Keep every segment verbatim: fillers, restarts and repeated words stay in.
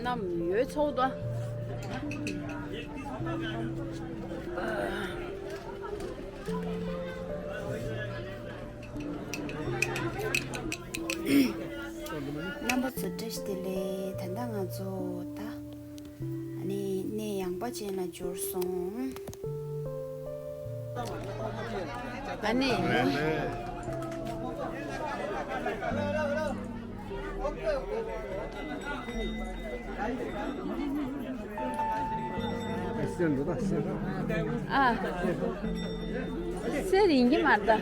ནམ་ཡོད་ཚོགས་དང་། རྣམ་པ་ཚོ་བཀྲ་ཤིས་བདེ་ལེགས། ད་ལྟ་ང་ཚོ་ད་ཨ་ནི་གནས་ཡངས་པ་ཅན་ལ་འབྱོར་སོང་། ཨ་ནི། ཨ། གསེར་ཡིན་གྱི་མ་རེད་ད།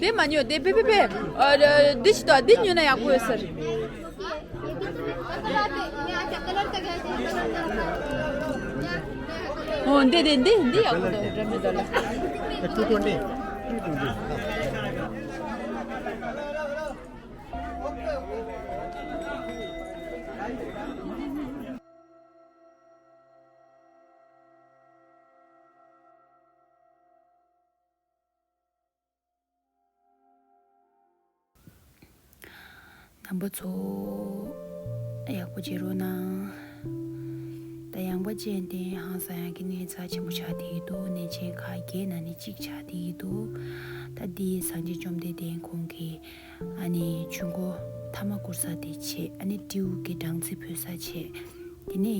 དེ་མ་ཉོ་དེ་པེ་པེ་པེ། ཨ། འདི་ཞིག་ཏོ་འདི་ཉོས་ན་ཡག་པོ་ཡོད་ཟེར། ཨོ་འདི་འདི་འདི་འདི་ཡག་པོ་འདུག་འདྲ་མི་འདུག་ལ། Two twenty. Two twenty. རྣམ་པ་ཚོ་ཡག་པོ་བྱེད་རོགས་གནང་། ད་ཡངས་པ་ཅན་དེ་ཧང་སང་ཡག་གི་གནས་རྩ་ཆེན་པོ་ཆགས་བསྡད་ཀྱི་འདུག་གནས་ཆེན་ཁག་བརྒྱད་ནང་ནས་གཅིག་ཆགས་བསྡད་ཀྱི་འདུག་ད་འདི་སངས་རྒྱས་བཅོམ་ལྡན་འདས་ཁོང་གིས་ཨ་ནི་ཆོས་འཁོར་ཐ་མ་བསྐོར་ས་དེ་བྱས། ཨ་ནི་སྤྲེའུ་གི་སྦྲང་རྩི་ཕུལ་ས་བྱས། དེ་ནས་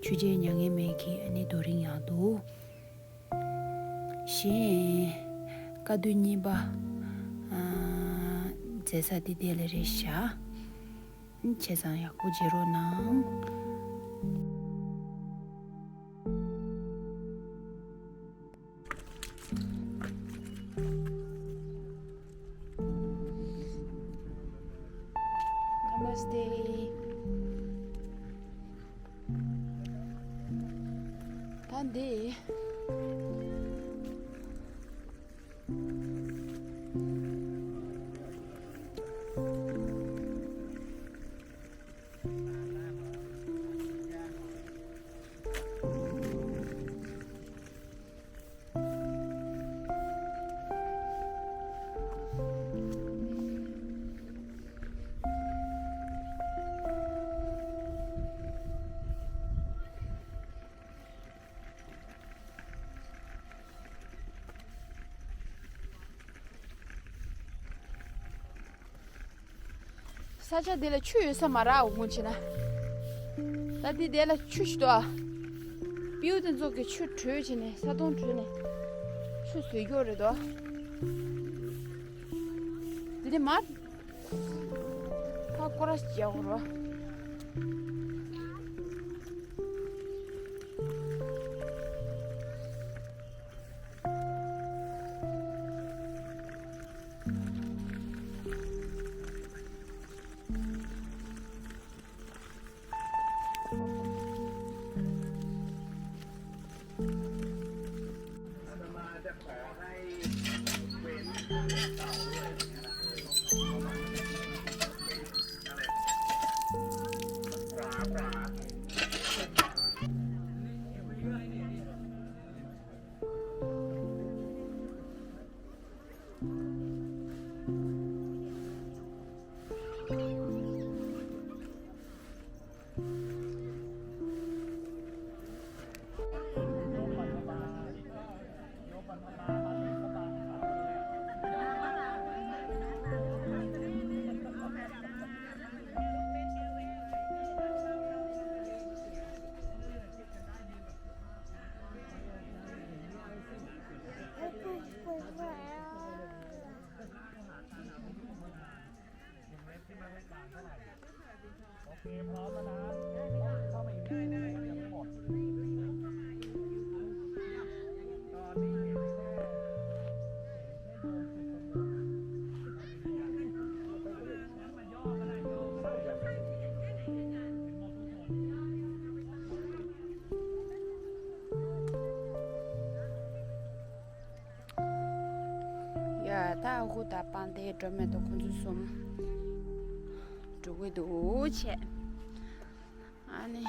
ཆོས་རྒྱལ་མྱ་ངན་མེད་ཀྱི་ཨ་ནི་རྡོ་རིང་ཡང་འདུག་གཞན་བཀའ་སྡོད་གཉིས་པ། ཨ། མཛད་ས་དེ་དེ་ལ་རེད་བཞག་བྱས་ཙང་ཡག་པོ་བྱེད་རོགས་གནང་། Namaste. ད་འདི། ས་ཆ་འདི་ལ་ཆུ་ཡོད་ས་མ་རག་འོ་ངོ་ཆེ་ན། ད་འདི་འདི་ལ་ཆུ་ཞིག་འདུག་ཨ། སྤྲེའུ་དེ་ཚོ་གི་ཆུ་དྲོད་བྱས་ནས་ས་དོང་དྲོད་ནས་ཆུ་བཟོས་རྒྱུ་རེད་དོ། འདི་ནས་མར་ཕར་སྐོར་ར་ཞིག་རྒྱག་དགོས་རེད། ཡ། ད་ཨ་ཁུ་དང་སྤང་སྟེ་སྒྲོལ་མ་དང་ཁོང་ཚོ་གསུམ། འགྲོ་གི་འདུག་བྱས། ཨ་ནི།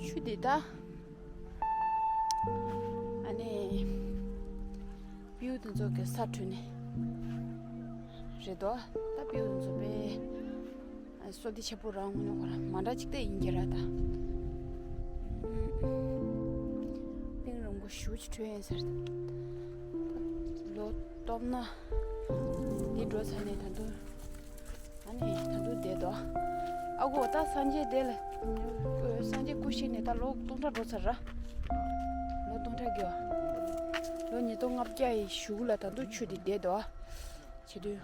ཆུ་འདི་ད། ཨ་ནི། སྤྲེའུ་དེ་ཚོ་གི་ས་དྲུད་ནས། རེད་དོ། ད་སྤྲེའུ་དེ་ཚོ་དཔེ། སོ་ལྟ་ཆེ་པོ་རང་ངོ་ནས་ཁོ་རང་མ་འདྲ་ཅིག་ད་ཡིན་གྱི་ར་ད། གླིང་རིན་པོ་ཞུ་ཅི་འཕྲོད་ཡིན་ཟེར་ད། ལོ་སྟོབས་ན། འདི་འགྲོ་ཚར་ནས་ད་དུང་། ཨ་ནི་ད་དུང་བསྡད་དོ། ཨ་གོ་ད་སངས་རྒྱས་དེ་ལ། སངས་རྒྱས་སྐུ་གཤེགས་ནས་ད་ལོ་སྟོང་ཕྲག་འགྲོ་ཚར་ར། ལོ་སྟོང་ཕྲག་གི། ལོ་ཉིས་སྟོང་ལྔ་བརྒྱ་ཡི་གཞུག་ལ་ད་དུང་ཆུ་དེ་བསྡད་དོ། བྱེད་དུས་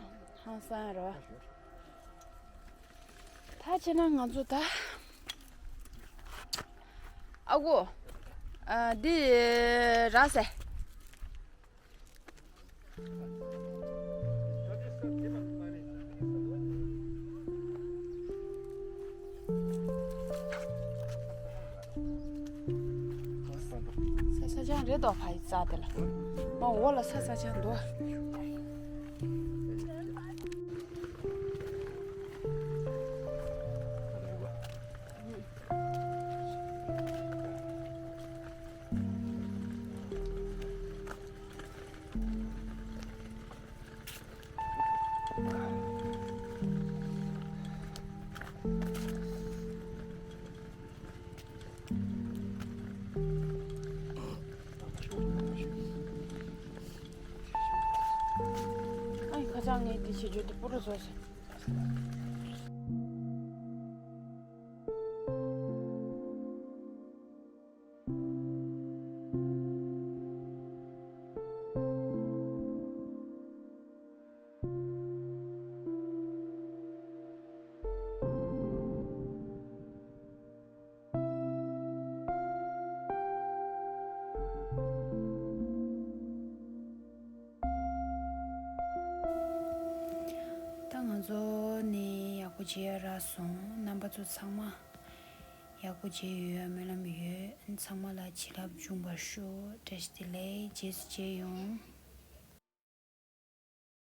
ཧང་སང་ར། ད་བྱས་ན་ང་ཚོ་ད། ཨ་གོ། ཨ་འདི་ར་སེ། ས་ས་ཆང་རེད་དོ་ཕ་ཡི་རྩ་དེ་ལ། མ་འོ་ལ་ས་ས་ཆང་འདུག་ཨ་ཁ་སང་ངས་འདི་བྱེད་རྒྱུ་འདི་པུ་རུ་བཟོས་སོང་། ད་ང་ཚོ་ནི་ཡག་པོ་བྱས་རག་སོང་། རྣམ་པ་ཚོ་ཚང་མ་ཡག་པོ་བྱས་ཡོད། སྨོན་ལམ་ཡོད། ཚང་མ་ལ་བྱིན་རླབས་འབྱུང་བར་ཤོག། བཀྲ་ཤིས་བདེ་ལེགས། རྗེས་སུ་མཇལ་ཡོང་།